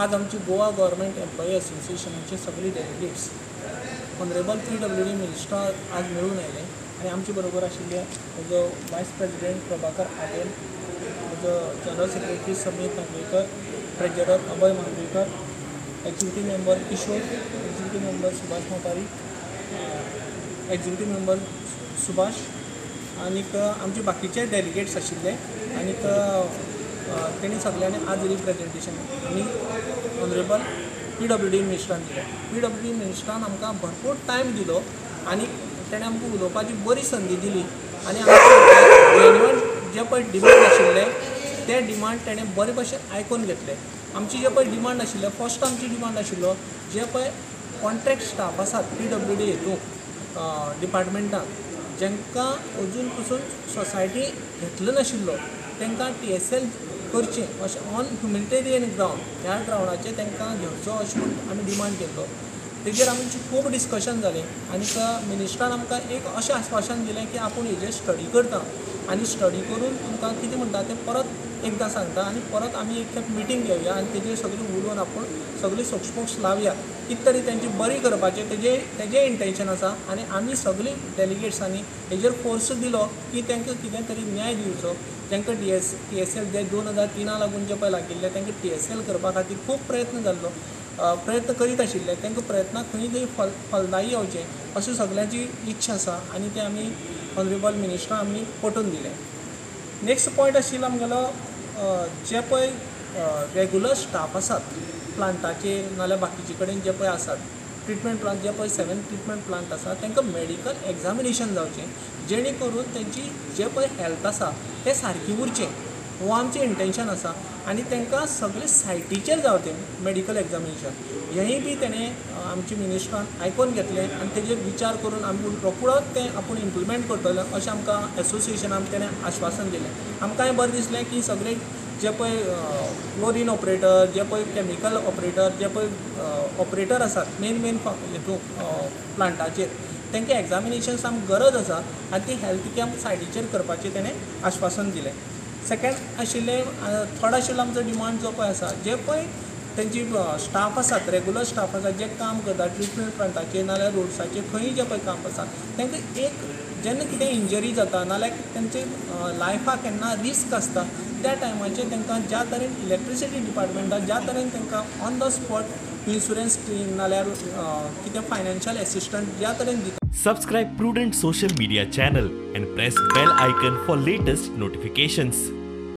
आज आमची Goa government employee असोसिएशनाची सगळी delegates honourable PWD minister आज मेळून आयले आनी आमचे बरोबर आशिल्ले म्हजो वायस प्रेसिडेंट प्रभाकर आगेल, म्हजो general secretary Sameer Nagvekar, treasurer Abhay Mandrekar, executive member Kishore, executive member Subhash Motari, executive member Subhash आनीक आमचे बाकीचे डेलिगेट्स आशिल्ले आनीक तेणी सगळ्यांनी आज रिप्रेजेंटेशन आमी ऑनरेबल PWD मिनिस्टरान दिलें. PWD मिनिस्टरान आमकां भरपूर टायम दिलो आनी तेणें आमकां उलोवपाची बरी संदी दिली आनी आमचे जेन्युअन जे पळय डिमांड आशिल्ले ते डिमांड तेणें बरे भशेन आयकून घेतले. आमची जे पळय डिमांड आशिल्ले, फर्स्ट आमची डिमांड आशिल्लो जे पळय कॉन्ट्रॅक्ट स्टाफ आसात PWD हेतून डिपार्टमेंटान जांकां अजून पसून सोसायटी घेतलो नाशिल्लो तांकां TSL करचें अशें ऑन ह्युमॅनिटेरियन ग्रावंड ह्या ग्रावंडाचेर तांकां घेवचो अशें म्हूण आमी डिमांड केल्लो. तेजेर आमचें खूब डिस्कशन जालें आनीक मिनिस्टरान आमकां एक अशें आस्वासन दिलें की आपूण हेजेर स्टडी करता आनी स्टडी करून तुमकां कितें म्हणटा तें परत एकदां सांगता आनी परत आमी एक खेप मिटींग घेवया आनी तेजेर सगळें उलोवन आपूण सगळीं सोक्षमोक्ष लावया कितें तरी तेंची बरी करपाचें तेजें इंटेंशन आसा आनी आमी सगळीं डेलिगेट्सांनी हेजेर फोर्स दिलो की तांकां कितें तरी न्याय दिवचो. तांकां TSL जे 2003 लागून जे पळय लागिल्ले तांकां TSL करपा खातीर खूब प्रयत्न जाल्लो, प्रयत्न करीत आशिल्ले, तांकां प्रयत्नाक खंय तरी फलदायी येवचें अशें सगल्यांची इच्छा आसा आनी तें आमी ऑनरेबल मिनिस्टरान आमी पटोवन दिलें. नेक्स्ट पॉयंट आशिल्लो आमगेलो जे पळय रेगुलर स्टाफ आसात प्लांटाचेर नाल्यार बाकीचे कडेन जे पळय आसात ट्रिटमेंट प्लांट, जे पळय 7 ट्रिटमेंट प्लांट आसा तांकां मेडिकल एग्जामिनेशन जावचें जेणे करून तेंची जे पळय हेल्थ आसा तें सारकी उरचें हो आमचें इंटेंशन आसा आनी तांकां सगळे सायटीचेर जावचें मेडिकल एग्जामिनेशन हेंय बी तेणें आमचे मिनिस्टरान आयकून घेतलें आनी तेजेर विचार करून आमी रोखडोच तें आपूण इम्प्लिमेंट करतले अशें आमकां एसोसिएशनान तेणें आश्वासन दिलें. आमकांय बरें दिसलें की सगळे जे पळय क्लोरीन ऑपरेटर, जे पळय केमिकल ऑपरेटर, जे पळय ऑपरेटर आसात मेन मेन हेतून प्लांटाचेर तांकां एग्जामिनेशन्स आमकां गरज आसा आनी ती हेल्थ कॅम्प सायडीचेर करपाचें तेणें आश्वासन दिलें. सेकेंड आशिल्लें, थर्ड आशिल्लो आमचो डिमांड जो पळय आसा जे पळय तेंची स्टाफ आसात रेगुलर स्टाफ आसात जे काम करतात ट्रिटमेंट प्लांटाचेर नाल्यार रोड्साचेर खंयी जे पळय काम आसा तांकां एक जेन्ना कितें इंजरी जाता नाल्यार तेंचे लायफाक केन्ना रिस्क आसता त्या टायमाचेर तांकां ज्या तरेन इलेक्ट्रिसिटी डिपार्टमेंटान ज्या तरेन तांकां on the spot insurance scheme नाल्यार कितें फायनान्शियल एसिस्टंट ज्या तरेन दिता. Subscribe Prudent social media channel and press bell icon for latest notifications.